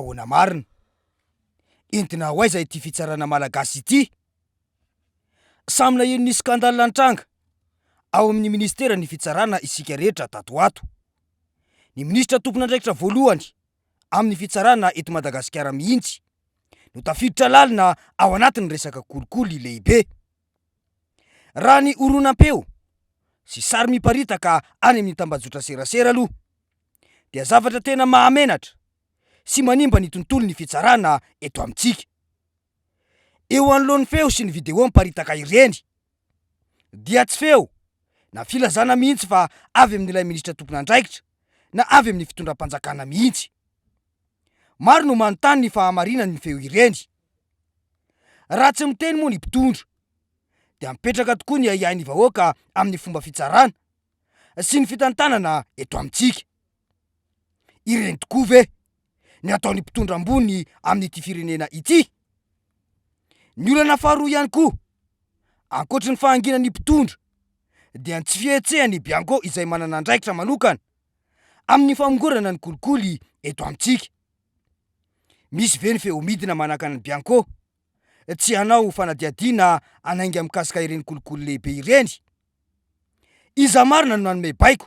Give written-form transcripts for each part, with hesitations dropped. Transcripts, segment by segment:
ahoana marina? Entina ho aiza ity fitsarana malagasy ity? Samy naheno ny scandale nitranga ao amin'ny ministeran'ny fitsarana isika rehetra tato ho ato. Ny minisitra tompon'andraikitra voalohany amin'ny fitsarana eto Madagasikara mihitsy no tafiditra lalina ao anatin'ny resaka kolikoly lehibe. Raha ny horonam-peo sy sary miparitaka any amin'ny tambajotra serasera aloha dia zavatra tena mahamenatra sy manimba ny tontolon'ny fitsarana eto amintsika. Eo anoloan'ny feo sy ny video miparitaka ireny dia tsy feo na filazana mihitsy fa avy amin'ilay minisitra tompon'andraikitra na avy amin'ny fitondram-panjakana mihitsy. Maro no manontany ny fahamarinan'ny feo ireny. Raha tsy miteny moa ny mpitondra dia mipetraka tokoa ny ahiahin'ny vahoaka amin'ny fomba fitsarana sy ny fitantanana eto amintsika. Ireny tokoa ve ny ataon'ny mpitondra ambony amin'ity firenena ity? Ny olana faharoa ihany koa, ankoatry ny fahanginan'ny mpitondra, dia ny tsy fihetsehan'ny Bianco izay manana andraikitra manokana amin'ny famongorana ny kolikoly eto amintsika. Misy ve ny feo midina manakana ny Bianco tsy hanao fanadihadiana hanainga mikasika ireny kolikoly lehibe ireny? Iza marina no nanome baiko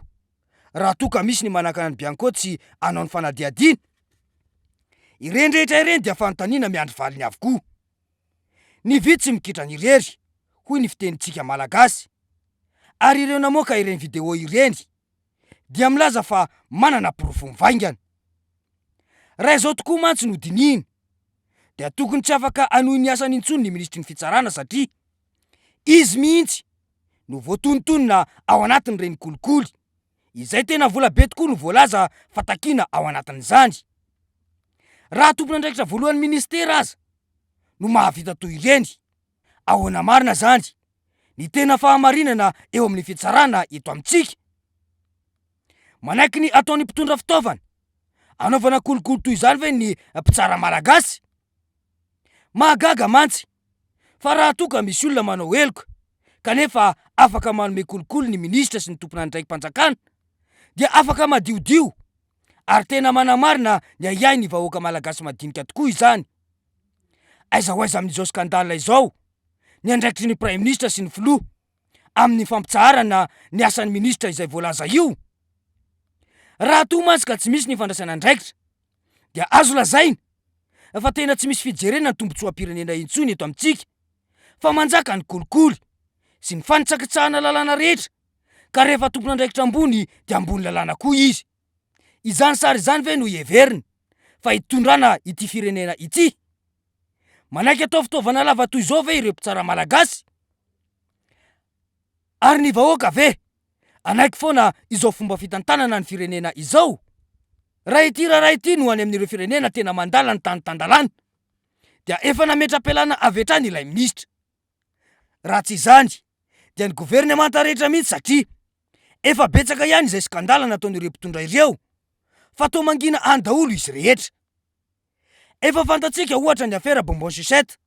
raha toa ka misy ny manakana ny Bianco tsy hanao ny fanadihadiana? Ireny rehetra ireny dia fanontaniana miandry valiny avokoa. Ny vy tsy mikitrana irery, hoy ny fitenintsika Malagasy. Ary ireo namoaka ireny video ireny dia milaza fa manana porofo mivaingana. Raha izao tokoa mantsy no dinihina dia tokony tsy afaka hanohy ny asany intsony ny minisitry ny fitsarana satria izy mihitsy no voatonontonona ao anatin'ireny kolikoly izay tena vola be tokoa no voalaza fa takiana ao anatin'izany. Raha tompon'andraikitra voalohan'ny ministera aza no mahavita toy ireny, ahoana marina izany ny tena fahamarinana eo amin'ny fitsarana eto amintsika? Manaiky ny ataon'ny mpitondra fitaovana anaovana kolikoly toy izany ve ny mpitsara malagasy? Mahagaga mantsy fa raha toa ka misy olona manao heloka kanefa afaka manome kolikoly ny minisitra sy ny tompon'andraiki-panjakana dia afaka madiodio ary tena manamarina ny ahiahy ny vahoaka malagasy madinika tokoa izany. Aiza ho aiza amin'izao scandale izao ny andraikitry ny praiminisitra sy ny filoha amin'ny fampitsaharana ny asan'ny minisitra izay voalaza io? Raha toa mantsy ka tsy misy ny fandraisana andraikitra dia azo lazaina fa tena tsy misy fijerena ny tombontsoam-pirenena intsony eto amintsika fa manjaka ny kolikoly sy ny fanitsakitsahana lalàna rehetra ka rehefa tompon'andraikitra ambony dia ambony lalàna koa izy. Izany sary izany ve no heveriny fa hitondrana ity firenena ity? Manaiky atao fitaovana lava toy izao ve ireo mpitsara malagasy? Ary ny vahoaka ve hanaiky foana izao fomba fitantanana ny firenena izao? Raha ity raharaha ity no any amin'ireo firenena tena mandala ny tany tan-dalàna dia efa nametra-pialana avy hatrany ilay minisitra. Raha tsy izany dia ny governemanta rehetra mihitsy satria efa betsaka ihany izay scandale nataon'ireo mpitondra ireo fa toa mangina any daholo izy rehetra. Efa fantatsika ohatra ny afera bonbon sucette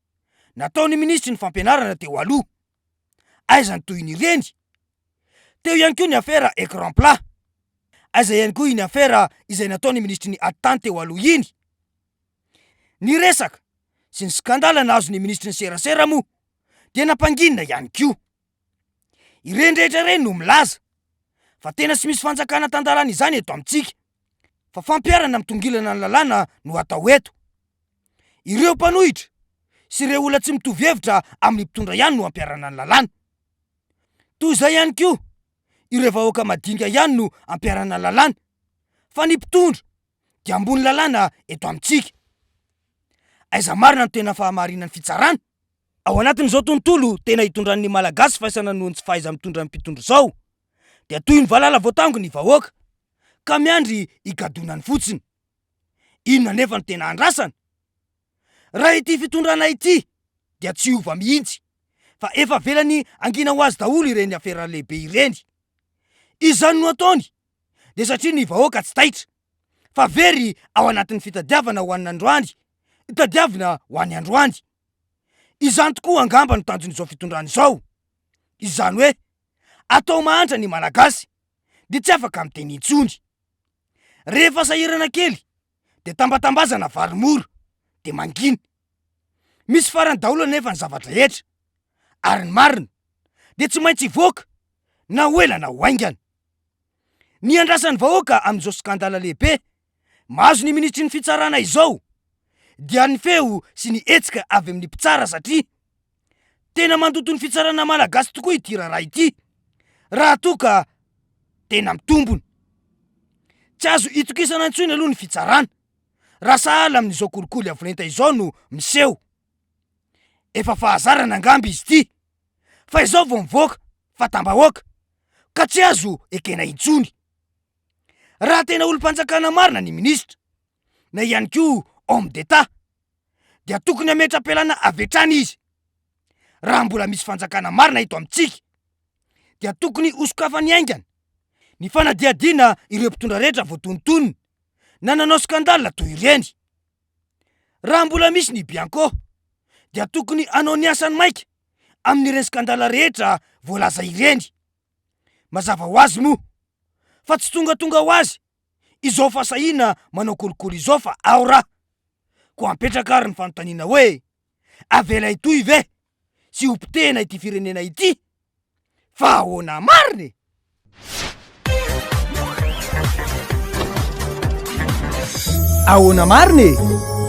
nataon'ny minisitry ny fampianarana teo aloha. Aiza ny tohin'ireny? Teo ihany koa ny afera écran plat. Aiza ihany koa iny afera izay nataon'ny minisitry ny atitany teo aloha iny? Ny resaka sy ny scandale nahazo ny minisitry ny serasera moa dia nampanginina ihany koa. Ireny rehetra ireny no milaza fa tena tsy misy fanjakana tan-dalàna izany eto amintsika fa fampiharana mitongilana ny lalàna no atao eto. Ireo mpanohitra sy ireo olona tsy mitovy hevitra amin'ny mpitondra ihany no ampiharana ny lalàna. Toy izay ihany koa ireo vahoaka madinika ihany no ampiharana ny lalàna fa ny mpitondra dia ambony lalàna eto amintsika. Aiza marina no tena fahamarinan'ny fitsarana? Ao anatin'izao tontolo tena itondran'ny Malagasy faisana noho ny tsy fahaiza-mitondra ny mpitondra izao dia toy ny valala voatango ny vahoaka ka miandry higadonany fotsiny. Inona anefa no tena andrasana? Raha ity fitondrana ity dia tsy hiova mihitsy fa efa avelany hangina ho azy daholo ireny afera lehibe ireny. Izany no ataony dia satria ny vahoaka tsy taitra fa very ao anatin'ny fitadiavana ho an'ny androany tadiavina ho any androany. Izany tokoa angamba no tanjon'izao fitondrana izao. Izany hoe atao mahantra ny Malagasy dia tsy afaka miteny intsony. Rehefa sahirana kely. Dia tambatambazana vary mora dia mangina. Misy farany daholo anefa ny zava-drehetra ary ny marina dia tsy maintsy hivoaka na ho ela na ho haingana. Ny andrasan'ny vahoaka amin'izao scandale lehibe mahazo ny minisitry ny fitsarana izao dia ny feo sy ny hetsika avy amin'ny mpitsara satria tena mandoto ny fitsarana malagasy tokoa ity raharaha ity raha toa ka tena mitombona. Tsy azo itokisana intsony aloha ny fitsarana raha sahala amin'izao kolikoly avolenta izao no miseho. Efa fahazarana angamba izy ity fa izao vao mivoaka fa tambahoaka ka tsy azo ekena intsony. Raha tena olom-panjakana marina ny minisitra na ihany koa homme d'Etat dia tokony hametra-pialana avy hatrany izy. Raha mbola misy fanjakana marina eto amintsika dia tokony hosokafany haingana ny fanadihadiana ireo mpitondra rehetra voatonontonona na nanao scandale toy ireny. Raha mbola misy ny Bianco dia tokony hanao ny asany maika amin'ireny scandale rehetra voalaza ireny. Mazava ho azy moa fa tsy tongatonga ho azy izao fahasahiana manao kolikoly izao fa ao raha. Koa ampetraka ary ny fanontaniana hoe avela hitohy ve sy ho potehina ity firenena ity? Fa ahoana marina e? Ahoana marina e?